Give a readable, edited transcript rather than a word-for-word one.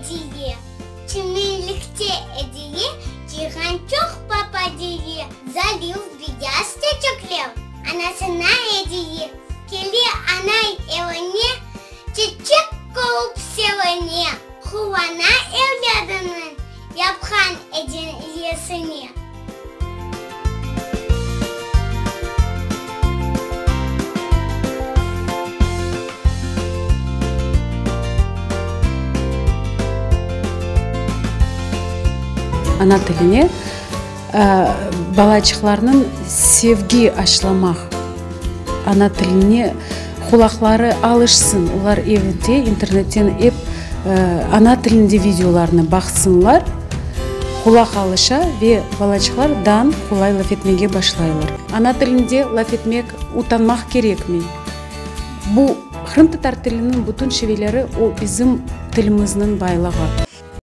Ediye. Çimenlikte Ediye cıyğan çoq papadiye. Zaliv beyaz çeçekler anasına ediye. Kele anay evine, çeçek körip sevine. Quvana evlâdınıñ yapqan ediyesine. Ana tiline balaçıqlarnıñ sevgi aşlamaq, ana tiline qulaqları alışsın, olar evde internetten ep ana tilinde videolarnı baqsınlar, qulaq alışa ve balaçıqlar dan qolay laf etmege başlaylar. Ana tilinde laf etmek utanmaq kerekmey. Bu qırımtatar tiliniñ bütün şiveleri o bizim tilimizniñ baylığı.